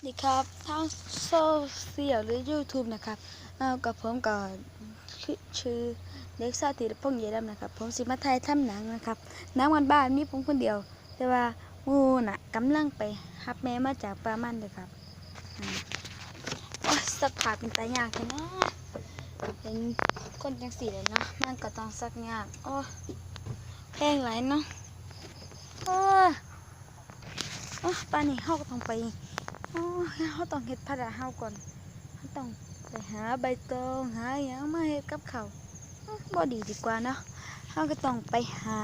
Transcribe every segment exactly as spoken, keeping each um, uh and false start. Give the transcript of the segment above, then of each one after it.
ดีครับทางโซเชียลหรือ YouTube นะครับ เอ่อกับผมก็ชื่อชื่อเด็กชายธีรพงษ์ เยดำนะครับ ผมสิมาถ่ายทำหนังนะครับ หนังบ้านๆมีผมคนเดียว แต่ว่าหมู่น่ะกำลังไปรับแม่มาจากป่ามันเลยครับ อ่า โอ้ย สักผ้าเป็นตายากแท้เนาะ เป็นคนจังสี่เลยเนาะ มันก็ต้องสักยาก โอ้ย แพงหลายเนาะ โอ้ย โอ้ย ป่านนี้เฮาก็ต้องไป โอ้ย เฮาต้องเฮ็ดภาระเฮาก่อน เฮาต้องไปหาใบตอง หาหยังมาเฮ็ดกับข้าว อืม บ่ดีดีกว่าเนาะ เฮาก็ต้องไปหา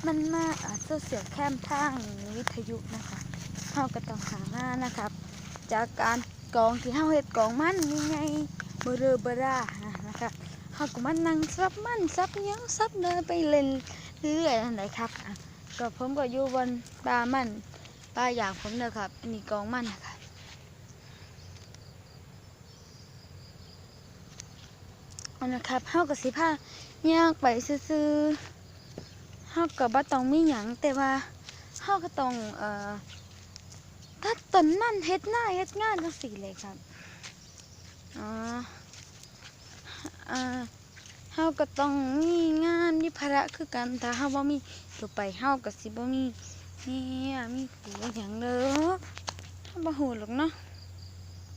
มันมา อ่า โซเชียลแคมทางวิทยุนะคะ เฮาก็ต้องหามานะครับ จากการกองที่เฮาเฮ็ดกองมันใหญ่ๆเบอเรอเบอรานะคะ เฮาก็มานั่งสับมันสับหยังสับเนยไปเล่นเรื่อยๆนั่นแหละครับ อ่ะ ก็ผมก็อยู่บนป่ามัน ป่ายางผมเด้อครับ อันนี้กองมันนะครับ เอานะครับ เฮาก็สิพาย่างไปซื่อๆ เฮาก็บ่ต้องมีหยัง แต่ว่าเฮาก็ต้อง เอ่อ ตัดต้นมัน เฮ็ดนาเฮ็ดงานจังซี้แหละครับ อ๋อ อ่า เฮาก็ต้องมีงานมีภาระคือกัน ถ้าเฮาบ่มีตัวไป เฮาก็สิบ่มีเมียมีผัวหยังเด้อ เฮาบ่ฮู้หรอกเนาะ